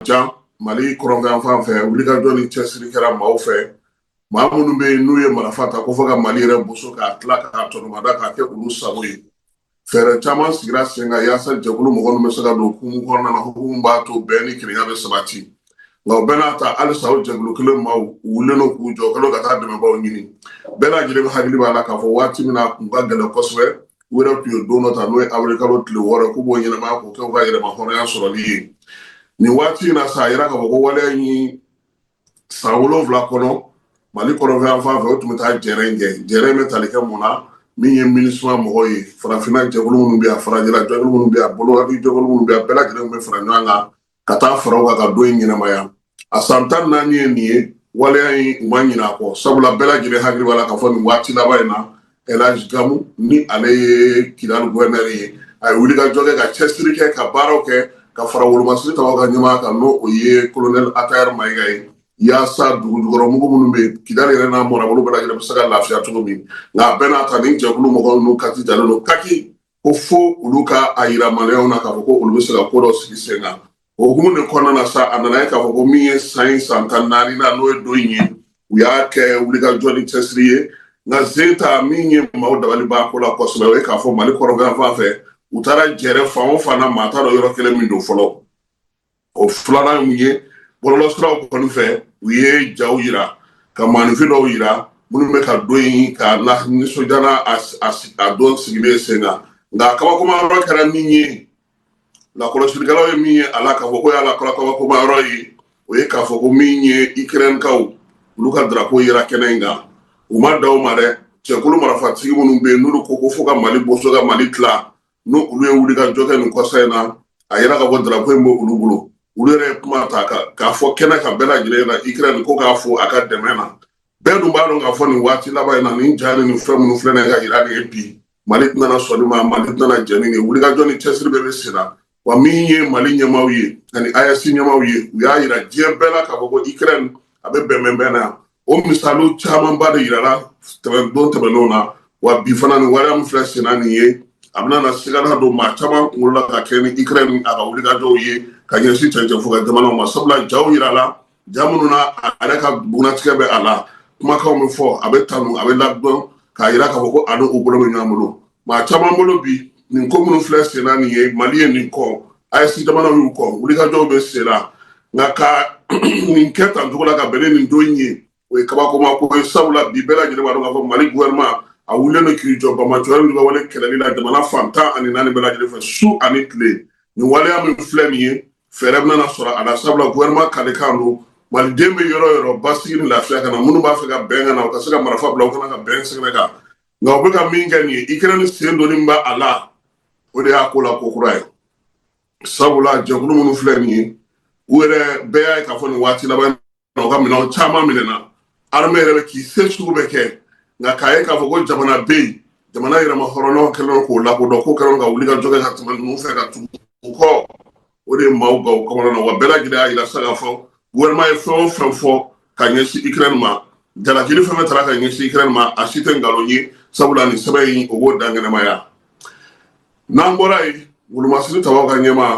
Jan Mali kɔrɔnfɛ fɛ, wulikajɔ ni cɛsiri kɛra maaw fɛ, maa minnu bɛ yen n'u ye marifa ta ko fɔ ka Mali yɛrɛ boso k'a tila k'a tɔnɔmada k'a kɛ olu sago ye. Fɛɛrɛ caman sigira sen kan yaasa jɛkulu mɔgɔ ninnu bɛ se ka don hukumu kɔnɔna na, hukumu b'a to bɛn ni kelenya bɛ sabati. Nka o bɛɛ n'a ta, halisa o jɛkulu kelen maaw u wulilen don k'u jɔ kɛlen ka taa dɛmɛbaaw ɲini. Bɛɛ lajɛlen bɛ hakili b'a la k'a fɔ waati min na a kun ka gɛlɛn kosɛbɛ, u yɛrɛ tun ye don dɔ ta, n'o ye awirilikalo tile 6, k'u b'o ɲɛnamaya k'o kɛ u ka yɛrɛma hɔrɔnya sɔrɔli ye. Nin waati in na sa, a yira k'a fɔ ko waleya in san 7 kɔnɔ, Mali kɔrɔnfɛ yan fan fɛ, o tun bɛ taa jɛrɛ in kɛ. Jɛrɛ in bɛ tali kɛ mun na? Min ye MINUSMA mɔgɔw ye, farafinna jɛkulu minnu bɛ yan, farajɛla jɛkulu minnu bɛ yan, bolowari jɛkulu minnu bɛ yan, bɛɛ lajɛlen bɛ fara ɲɔgɔn kan ka taa fara u kan ka don in ɲɛnamaya. A san 14 ye nin ye. Waleya in, u ma ɲinɛ a kɔ, sabula bɛɛ lajɛlen hakili b'a la k'a fɔ nin waati laban in na, Elhaji Gamu, ni ale ye Kidali gouverneur ye, a ye wulikajɔ kɛ ka cɛsiri kɛ ka baaraw kɛ ka fara wolomasiri tabaw ka ɲɛmaa kan, n'o o ye colonel Attaher Maïga ye, yaasa dugujukɔrɔ mugu minnu bɛ Kidali yɛrɛ n'a marabolo bɛɛ lajɛlen bɛ se ka lafiya cogo min. Nka a bɛɛ n'a ta, nin jɛkulu mɔgɔ ninnu kati jalen don kaki ko fo olu ka a yira Maliyɛnw na k'a fɔ ko olu bɛ se ka ko dɔ sigi sen kan. O hukumu de kɔnɔna na sa, a nana ye k'a fɔ ko min ye san in san 14 na, n'o ye don in ye, u y'a kɛ wulikajɔ ni cɛsiri ye. Nka zen ta min ye maaw dabali ban ko la kosɛbɛ, o ye k'a fɔ Mali kɔrɔnfɛ fan fɛ, u taara jɛrɛ fan o fan na, maa t'a dɔn yɔrɔ kelen min don fɔlɔ. O filanan ye mun ye? Bɔlɔlɔsiraw kɔni fɛ, u ye jaw yira ka maaninfin dɔw yira minnu bɛ ka don in ka na nisɔndiya n'a a don sigilen sen kan. Nka kabakoma yɔrɔ kɛra min ye, lakɔlɔsilikɛlaw ye min ye a la k'a fɔ ko y'a la kabakoma yɔrɔ ye, o ye k'a fɔ ko min ye Ukrainekaw, olu ka drapeau yera kɛnɛ in kan. U ma da o ma dɛ. Cɛkulu marifatigi minnu bɛ yen, n'olu ko ko fo ka Mali boso ka Mali tila, n'o olu ye wuli ka jɔ kɛ nin kɔsa in na, a yira k'a fɔ drapeau in bɛ olu bolo. Olu yɛrɛ ye kuma ta k'a fɔ kɛnɛ kan bɛɛ lajɛlen na, Ukraine ko k'a fo a ka dɛmɛ na. Bɛɛ dun b'a dɔn k'a fɔ nin waati laban in na, nin ja ni nin fɛn minnu filɛ nin ye ka yira nin ye bi, Mali tɛna sɔn nin ma, Mali tɛna jɛn ni nin ye. Wulikajɔ ni cɛsiri bɛɛ bɛ sen na. Wa min ye Mali ɲɛmaaw ye ani AES ɲɛmaaw ye, u y'a yira diɲɛ bɛɛ la k'a fɔ ko Ukraine a bɛ bɛnbɛnbɛn na yan. O misaliw camanba de yirala don tɛmɛnenw na. Wa bi fana, nin waleya min filɛ sen na nin ye, a bɛna na sigana don maa caman kunkolo la ka kɛ ni Ukraine a ka wulikajɔw ye ka ɲɛsin cɛncɛn fo ka jamanaw ma, sabula jaw yirala, ja minnu na a yɛrɛ ka bugunnatigɛ bɛ a la, kumakanw bɛ fɔ, a bɛ tanu, a bɛ ladɔn k'a yira k'a fɔ ko a ni u bolo bɛ ɲɔgɔn bolo. Maa caman bolo bi, nin ko minnu filɛ sen na nin ye, Mali ye nin kɔ, AES jamanaw y'u kɔ, wulikajɔw bɛ sen na. Nka ka nin kɛ tan cogo la ka bɛn ni nin don in ye, o ye kabakoma ko ye, sabula bi bɛɛ lajɛlen b'a dɔn k'a fɔ Mali gouvernement a wulilen don k'i jɔ banbaanciya ni wale kɛlɛli la jamana fan 14 bɛɛ lajɛlen fɛ, su ani tile. Nin waleya min filɛ nin ye, fɛɛrɛ bɛna sɔrɔ a la, sabula gouvernement kalekan don maliden bɛ yɔrɔ o yɔrɔ, basigi ni lafiya ka na. Minnu b'a fɛ ka bɛn ka na, u ka se ka marifa bila, u kana ka bɛn sɛgɛrɛ kan. Nka u bɛ ka min kɛ nin ye, Ukraine sen donni b'a a la, o de y'a ko la ko kura ye, sabula jɛkulu minnu filɛ nin ye, u yɛrɛ bɛɛ y'a ye k'a fɔ nin waati laban na, u ka minɛnw caman minɛna. Armée yɛrɛ bɛ k'i se sugu bɛɛ kɛ. Nka k'a ye k'a fɔ ko jamana bɛ yen, jamana yɛrɛma hɔrɔnyaw kɛlen don k'o lakodɔn, k'o kɛlen don ka wuli ka jɔ kɛ ka tɛmɛ ninnu fɛ ka tugu u kɔ, o de ye maaw gan u kɔnɔna na. Wa bɛɛ lajɛlen y'a yira sisan k'a fɔ gouvernement ye fɛn o fɛn fɔ ka ɲɛsin Ukraine ma, jalakili fɛn fɛn taara ka ɲɛsin Ukraine ma, a si tɛ nkalon ye, sabula nin sɛbɛn in, o b'o dankɛnɛmaya. N'an bɔra yen, wolomasiri tabaw ka ɲɛmaa